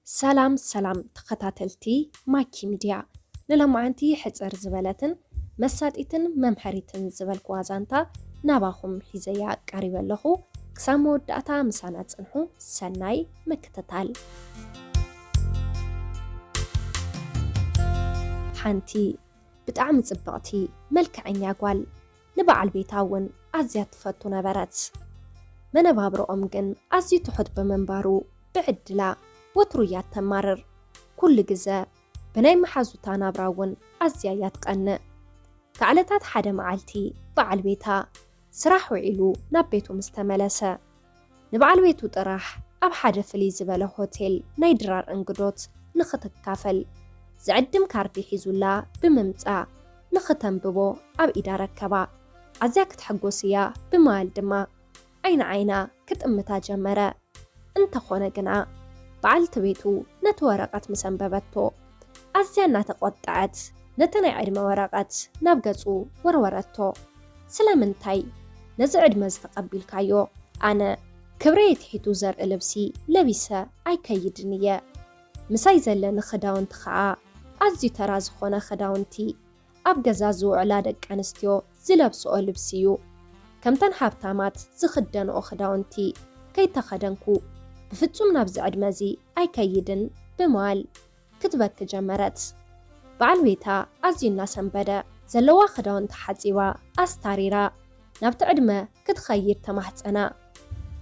ሰላም ሰላም ተኸታተልቲ ማኪ ሚድያ፣ ንሎማዓንቲ ሕጽር ዝበለትን መሳጢትን መምሐሪትን ዝበልኩዋ ዛንታ ናባኹም ሒዘያ ቀሪበ ኣለኹ። ክሳብ መወዳእታ ምሳና ጽንሑ። ሰናይ ምክትታል። ሓንቲ ብጣዕሚ ጽብቕቲ መልክዐኛ ጓል ንበዓል ቤታ እውን ኣዝያ ትፈቱ ነበረት። መነባብሮኦም ግን ኣዝዩ ትሑት ብምንባሩ ብዕድላ ወትሩ እያ ተማርር። ኩሉ ግዘ ብናይ መሓዙታ ናብራ እውን ኣዝያ እያ ትቐንእ። ካብ ዕለታት ሓደ መዓልቲ በዓል ቤታ ስራሕ ውዒሉ ናብ ቤቱ ምስ ተመለሰ፣ ንበዓል ቤቱ ጥራሕ ኣብ ሓደ ፍልይ ዝበለ ሆቴል ናይ ድራር እንግዶት ንኽትካፈል ዝዕድም ካርዲ ሒዙላ ብምምጻ ንኽተንብቦ ኣብ ኢዳ ረከባ። ኣዝያ ክትሕጎስ እያ ብምባል ድማ ዓይኒ ዓይና ክጥምታ ጀመረ። እንተኾነ ግና በዓልቲ ቤቱ ነቲ ወረቐት ምስ ኣንበበቶ ኣዝያ እናተቖጠዐት ነቲ ናይ ዕድመ ወረቐት ናብ ገጹ ወርወረቶ። ስለምንታይ ነዚ ዕድመ እዚ ተቐቢልካዮ? ኣነ ክብረይ ትሒቱ ዘርኢ ልብሲ ለቢሰ ኣይከይድን እየ። ምሳይ ዘለኒ ክዳውንቲ ኸኣ ኣዝዩ ተራ ዝኾነ ክዳውንቲ ኣብ ገዛ ዝውዕላ ደቂ ኣንስትዮ ዝለብስኦ ልብሲ እዩ። ከምተን ሃብታማት ዝኽደንኦ ክዳውንቲ ከይተኸደንኩ ብፍጹም ናብዚ ዕድመ እዚ ኣይከይድን ብምባል ክትበኪ ጀመረት። በዓል ቤታ ኣዝዩ እናሰንበደ ዘለዋ ክዳውንቲ ሓጺባ ኣስታሪራ ናብቲ ዕድመ ክትኸይድ ተማሕጸና።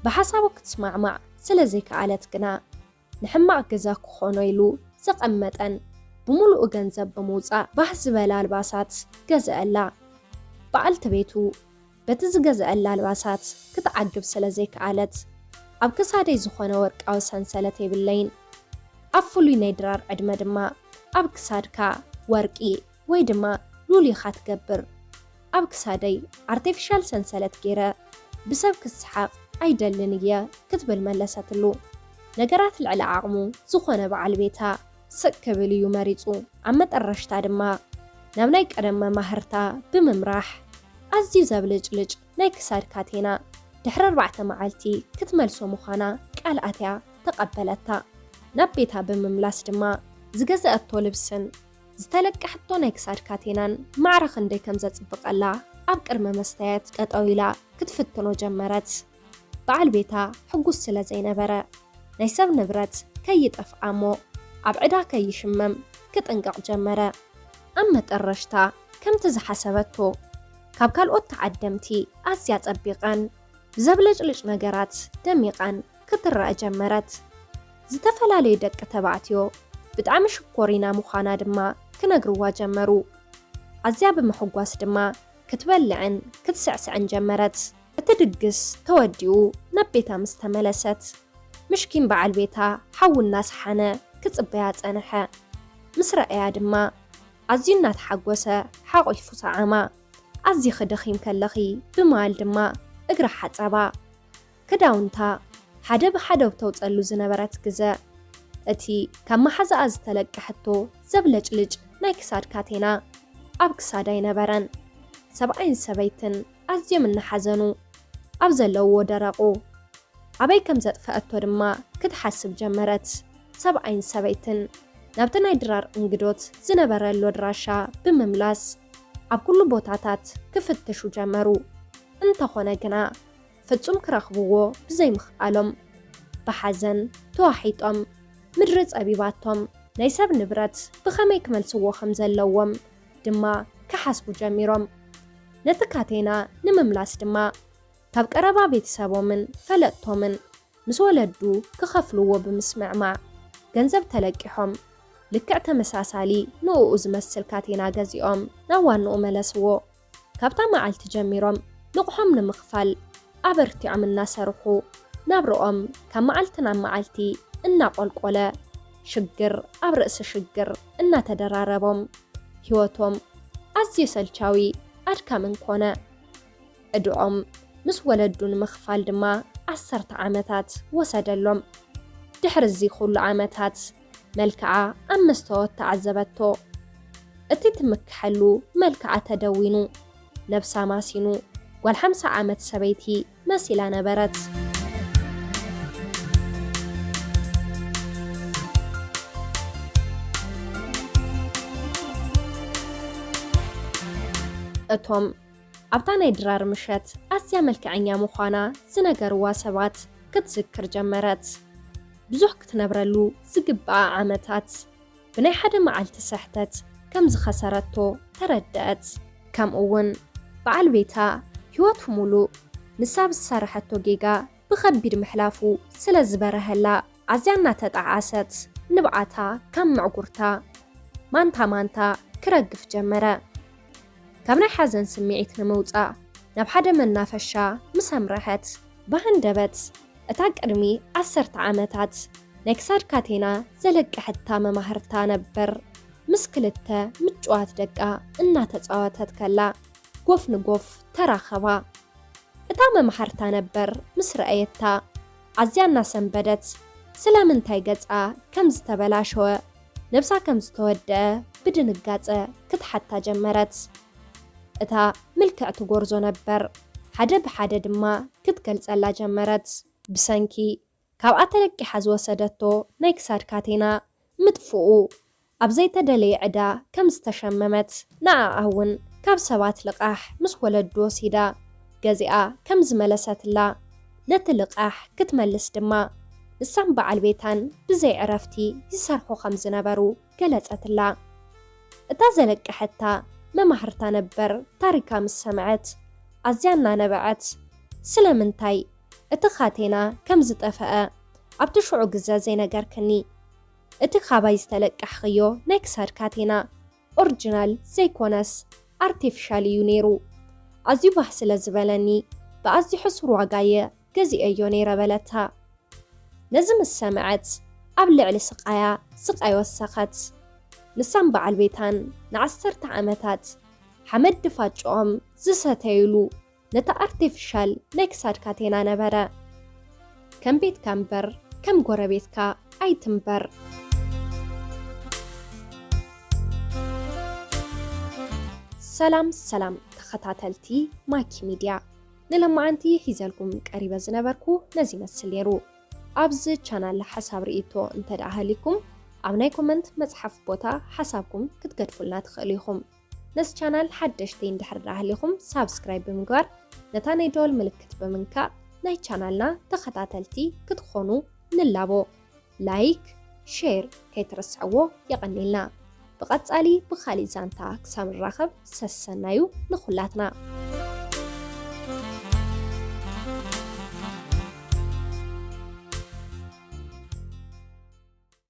ብሓሳቡ ክትስማዕማዕ ስለ ዘይከኣለት ግና ንሕማቕ ግዘ ክኾኖ ኢሉ ዘቐመጠን ብምሉኡ ገንዘብ ብምውጻእ ባህ ዝበላ ኣልባሳት ገዝአላ። በዓልቲ ቤቱ በቲ ዝገዝአላ ኣልባሳት ክትዓግብ ስለ ዘይከኣለት፣ ኣብ ክሳደይ ዝኾነ ወርቃዊ ሰንሰለት የብለይን፣ ኣብ ፍሉይ ናይ ድራር ዕድመ ድማ ኣብ ክሳድካ ወርቂ ወይ ድማ ሉል ኢኻ ትገብር። ኣብ ክሳደይ ኣርቴፊሻል ሰንሰለት ገይረ ብሰብ ክስሓቕ ኣይደልን እየ ክትብል መለሰትሉ። ነገራት ልዕሊ ዓቕሙ ዝኾነ በዓል ቤታ ስቕ ክብል እዩ መሪጹ። ኣብ መጠረሽታ ድማ ናብ ናይ ቀደም መማህርታ ብምምራሕ ኣዝዩ ዘብልጭልጭ ናይ ክሳድ ካቴና ድሕሪ ኣርባዕተ መዓልቲ ክትመልሶ ምዃና ቃል ኣትያ ተቐበለታ። ናብ ቤታ ብምምላስ ድማ ዝገዘአቶ ልብስን ዝተለቀሐቶ ናይ ክሳድ ካቴናን ማዕረ ክንደይ ከም ዘጽብቐላ ኣብ ቅድመ መስተያየት ጠጠው ኢላ ክትፍትኖ ጀመረት። በዓል ቤታ ሕጉስ ስለ ዘይነበረ ናይ ሰብ ንብረት ከይጠፍኣ እሞ ኣብ ዕዳ ከይሽመም ክጥንቀቕ ጀመረ። ኣብ መጠረሽታ ከምቲ ዝሓሰበቶ ካብ ካልኦት ተዓደምቲ ኣዝያ ጸቢቓን ብዘብለጭልጭ ነገራት ደሚቓን ክትረኣ ጀመረት። ዝተፈላለዩ ደቂ ተባዕትዮ ብጣዕሚ ሽኮሪና ምዃና ድማ ክነግርዋ ጀመሩ። ኣዝያ ብምሕጓስ ድማ ክትበልዕን ክትስዕስዕን ጀመረት። እቲ ድግስ ተወዲኡ ናብ ቤታ ምስ ተመለሰት፣ ምሽኪን በዓል ቤታ ሓዊ እናሰሓነ ክጽበያ ጸንሐ። ምስ ረኣያ ድማ ኣዝዩ እናተሓጎሰ ሓቑፉ ሰዓማ። ኣዚኺ ደኺምኪ ኣለኺ ብምባል ድማ እግራ ሓጸባ። ክዳውንታ ሓደ ብሓደ ኣብ ተውጸሉ ዝነበረት ግዘ፣ እቲ ካብ መሓዛኣ ዝተለቀሐቶ ዘብለጭልጭ ናይ ክሳድ ካቴና ኣብ ክሳዳ ኣይነበረን። ሰብኣይን ሰበይትን ኣዝዮም እናሓዘኑ ኣብ ዘለውዎ ደረቑ። ኣበይ ከም ዘጥፈአቶ ድማ ክትሓስብ ጀመረት። ሰብኣይን ሰበይትን ናብቲ ናይ ድራር እንግዶት ዝነበረሉ ኣድራሻ ብምምላስ ኣብ ኩሉ ቦታታት ክፍትሹ ጀመሩ። እንተኾነ ግና ፍጹም ክረኽብዎ ብዘይምኽኣሎም ብሓዘን ተዋሒጦም፣ ምድሪ ጸቢባቶም፣ ናይ ሰብ ንብረት ብኸመይ ክመልስዎ ከም ዘለዎም ድማ ክሓስቡ ጀሚሮም። ነቲ ካቴና ንምምላስ ድማ ካብ ቀረባ ቤተሰቦምን ፈለጥቶምን ምስ ወለዱ ክኸፍልዎ ብምስምዕማዕ ገንዘብ ተለቂሖም፣ ልክዕ ተመሳሳሊ ንእኡ ዝመስል ካቴና ገዚኦም ናብ ዋንኡ መለስዎ። ካብታ መዓልቲ ጀሚሮም ንቑሖም ንምኽፋል ኣበርቲዖም እናሰርሑ፣ ናብርኦም ካብ መዓልቲ ናብ መዓልቲ እናቖልቆለ፣ ሽግር ኣብ ርእሲ ሽግር እናተደራረቦም፣ ህይወቶም ኣዝዩ ሰልቻዊ ኣድካምን ኮነ። ዕድኦም ምስ ወለዱ ንምኽፋል ድማ ዓሰርተ ዓመታት ወሰደሎም። ድሕሪ እዚ ኩሉ ዓመታት መልክዓ ኣብ መስተወት ተዓዘበቶ። እቲ ትምክሐሉ መልክዓ ተደዊኑ፣ ነብሳ ማሲኑ፣ ጓል ሓምሳ ዓመት ሰበይቲ መሲላ ነበረት። እቶም ኣብታ ናይ ድራር ምሸት ኣዝያ መልክዐኛ ምዃና ዝነገርዋ ሰባት ክትዝክር ጀመረት። ብዙሕ ክትነብረሉ ዝግብኣ ዓመታት ብናይ ሓደ መዓልቲ ስሕተት ከም ዝኸሰረቶ ተረድአት። ከምኡ እውን በዓል ቤታ ህይወቱ ሙሉእ ንሳ ብዝሰረሐቶ ጌጋ ብኸቢድ ምሕላፉ ስለ ዝበረሀላ ኣዝያ እናተጣዓሰት ንብዓታ ካብ ምዕጉርታ ማንታ ማንታ ክረግፍ ጀመረ። ካብ ናይ ሓዘን ስምዒት ንምውጻእ ናብ ሓደ መናፈሻ ምስ ኣምረሐት ብሃንደበት እታ ቅድሚ ዓሰርተ ዓመታት ናይ ክሳድ ካቴና ዘለቀሐታ መማህርታ ነበር ምስ ክልተ ምጭዋት ደቃ እናተጻወተት ከላ ጎፍ ንጎፍ ተራኸባ። እታ መማህርታ ነበር ምስ ረኣየታ ኣዝያ እናሰንበደት ስለምንታይ ገጻ ከም ዝተበላሸወ ነብሳ ከም ዝተወደአ ብድንጋጸ ክትሓታ ጀመረት። እታ ምልክዕቲ ጎርዞ ነበር ሓደ ብሓደ ድማ ክትገልጸላ ጀመረት። ብሰንኪ ካብኣ ተለቂሓ ዝወሰደቶ ናይ ክሳድ ካቴና ምጥፍኡ ኣብ ዘይተደለየ ዕዳ ከም ዝተሸመመት ንዓኣ እውን ካብ ሰባት ልቓሕ ምስ ወለዱ ወሲዳ ገዚኣ ከም ዝመለሰትላ ነቲ ልቓሕ ክትመልስ ድማ ንሳን በዓል ቤታን ብዘይ ዕረፍቲ ይሰርሑ ከም ዝነበሩ ገለጸትላ። እታ ዘለቀሐታ መማህርታ ነበር ታሪካ ምስ ሰምዐት ኣዝያ እናነበዐት ስለምንታይ እቲ ካቴና ከም ዝጠፈአ ኣብቲ ሽዑ ግዘ ዘይነገርክኒ? እቲ ካባይ ዝተለቀሕኽዮ ናይ ክሳድ ካቴና ኦርጅናል ዘይኮነስ ኣርቴፊሻል እዩ ነይሩ። ኣዝዩ ባህ ስለ ዝበለኒ ብኣዝዩ ሕሱር ዋጋ እየ ገዚኤዮ ነይረ በለታ። ነዚ ምስ ሰምዐት ኣብ ልዕሊ ስቓያ ስቓይ ወሰኸት። ንሳን በዓል ቤታን ንዓሰርተ ዓመታት ሓመድ ድፋጭኦም ዝሰተይሉ ነቲ ኣርቴፊሻል ናይ ክሳድ ካቴና ነበረ። ከም ቤትካ እምበር ከም ጎረቤትካ ኣይትንበር። ሰላም ሰላም ተኸታተልቲ ማኪ ሚድያ፣ ንለማዓንቲ ሒዘልኩም ቀሪበ ዝነበርኩ ነዚ ይመስል ነይሩ። ኣብዚ ቻናል ሓሳብ ርእይቶ እንተ ደኣ ሃልይኩም ኣብ ናይ ኮመንት መጽሓፍ ቦታ ሓሳብኩም ክትገድፉልና ትኽእሉ ኢኹም። ነዚ ቻናል ሓደሽቲ እንድሕር ደኣ ሃልይኩም ሳብስክራይብ ብምግባር ነታ ናይ ደወል ምልክት ብምንካእ ናይ ቻናልና ተኸታተልቲ ክትኾኑ ንላቦ። ላይክ፣ ሼር ከይትርስዕዎ የቐንየልና። ብቐጻሊ ብኻሊእ ዛንታ ክሳብ ንራኸብ ሰሰናዩ ንኹላትና።